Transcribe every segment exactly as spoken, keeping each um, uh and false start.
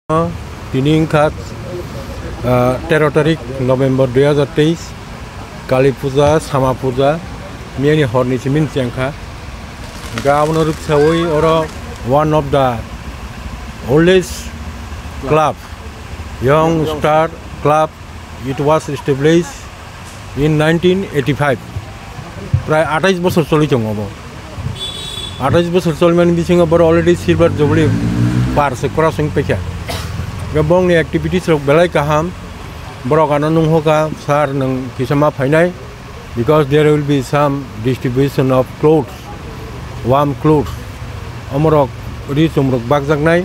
Tini wngkha, ah, tero tarik November dui hazar teis, Kali Puja, Sama Puja, miyani horni simi wngkha. Hwnkhe abono rwksawi oro one of the oldest club, Young Star Club, it was established in nineteen eighty-five. Prai atais bosor choli tongo bo. Atais bosor cholimani bisingo boro already silver jubilee par se cross wng paikha. Hwnkhe bongni activities rok belai kaham. Borok ano nunghoka, "Sir, nwng kisa ma phainai, because there will be some distribution of clothes, warm clothes." Omorok ri chumrok bakjaknai.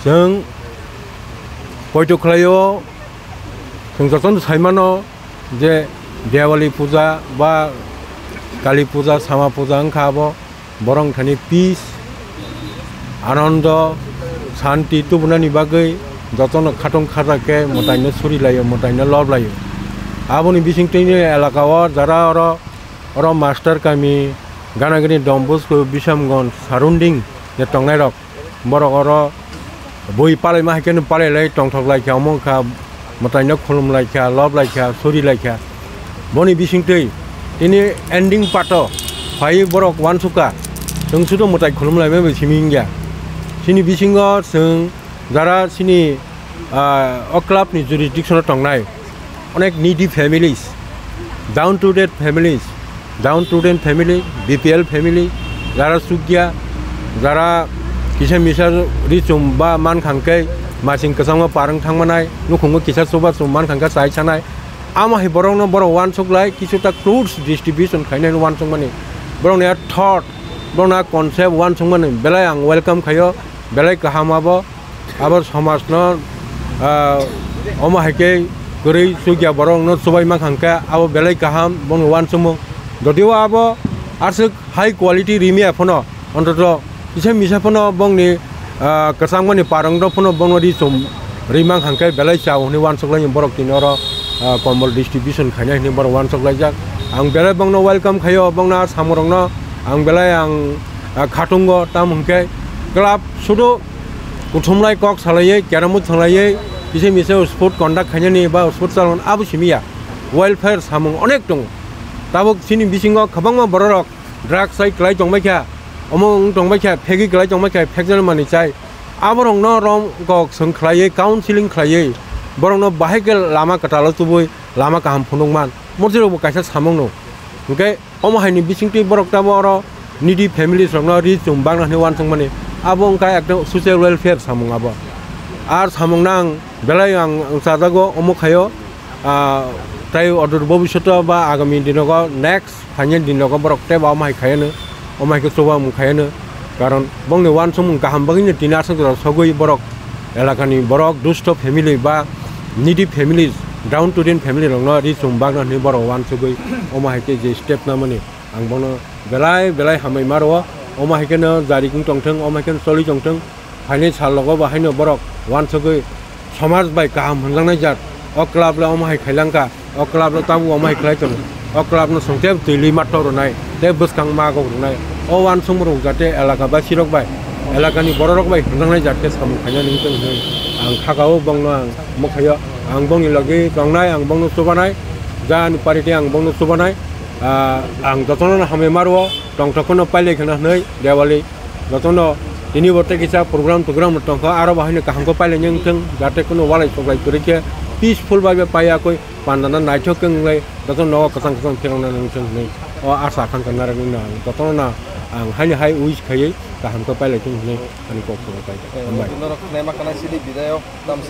Chwng poito khlaio, chwng jotono saimano, je Diwali puja ba Kali puja, Sama puja wngkha, abo borok thani peace, anondo, shanti tubunani bagwi jotono khatung khajak khe mwtaino suri laio, mwtaino lob laio. Aboni bisingtwi elaka o jara oro, oro master kami, Ganagini Don Bosco, Bishamganj surrounding je tongnai rok, borok oro bui palaima hai khe palai lai tongthok lai kha, omo wngkha mwtaino khulum lai kha, lob lai kha, suri lai kha. Boni bisingtwi tini ending part o phai borok uansukha, chwng sudo mwtai khulum laimani bai simi wngya. Chini bisingo chwng jara chini, ah, o club ni jurisdiction o tongnai onek needy families, down to date families, down to date family, B P L family, jara chukya, jara kisa misa ri chum ba man khang khe masing kwchangma parwng thangmanai, nukhungo kisa chuba chum man khang khe chai sanai, amo hai borokno borok uansuk lai, kisuta clothes distribution khainai uansukmani, borokni a thought, borokni a concept uansukmani belai ang welcome khaio, belai kaham abo. Abo somajno, ah, omo hai khe kwrwi chukya borokno chubaima khang khe abo belai kaham, bono uansukmung. Jodio abo aswk high quality rimya phano, ontoto kisa misa phano bongni, ah, kwchangmani parwng rok phano bono ri chum rima khang khe belai chao hwnwi uansuk lai borok tini oro, ah, kombol distribution khainai hwnwi borok uansuk laijak. Ang belai bongno welcome khaio, bongno samung rokno ang belai ang, ah, khatungo, tamo hwnkhe club sudu kuthumlai kok salaiwi, keramwi thanglaiwi, kisa misa sport conduct khainani ba sport chalon abo simi ya. Welfare samung onek tongo. Tabuk chini bisingo kwbangma bororok drugs hai kwlai tongbai kha, omo wng tongbai kha, phegwi kwlai tongbai kha, phekjani manwi chai. Aborokno rom kok swng khlaiwi, counseling khlaiwi, borokno bahai khe lama kwtalo tubui, lama kaham phunukman. Murjirokbo kaisa samung no. Hwnkhe omo haini bisingtwi borok tamo oro needy families rokno ri chum bagna hwnwi uansukmani. Abo wngkha ekta social welfare samung abo. Ar samungno ang belai ang, ang chajago omo khaio, ah, tei odor bobishoto ba agami dinogo next phainai dinogo borok teibo omo hai khaiyano, omo hai khe chubamung khaiyano. Karon bongni uansukmung kaham bagwino tini aswk jora sogwi borok elakani borok dusto family ba needy families, downtrodden family rokno ri chum bagna hwnwi borok uansugwi omo hai khe je step namani ang bono belai belai hambai ma rwo. Omo hai kheno jari wng tongthwng, omo hai kheno choli tongthwng, phainai sal rogo bo haino borok uansugwi somaj bai kaham hwnjaknai jat. O club le omo hai khailangkha, o club le tabuk omo hai khlai tongo, o club no chwng tei twi lwi ma tok rwnai tei bwskang ma gok rwnai. O uansukmung rok jate elaka basi rok bai, elakani borok rok bai hwnjaknai jat khe samung khainani wngtong hwnwi ang khakao bongno ang mwkhaio. Ang bongni logi tongnai, ang bongno chubanai, jani party ang bongno chubanai. Ah, ang jotono hambai ma rwo, tongthok kheno pailai kheno hwnwi Diwali. Jotono tini bo tei kisa program togram tongkha, aro bo haino kaham khe pailai wngthwng, jate kuno walai choklai kwrwi khe peaceful bai bai paiya koi pandana naithok khe wnglai, jotono nogo kwchang kwchang phirokna wngthwng hwnwi o asa khan kha narwknwi no ang jotono no ang haino hai wish khaiwi kaham khe pailai thwng hwnwi ani kok phunuk pai. Hambai. Norok khnaima khna sidi bidai o.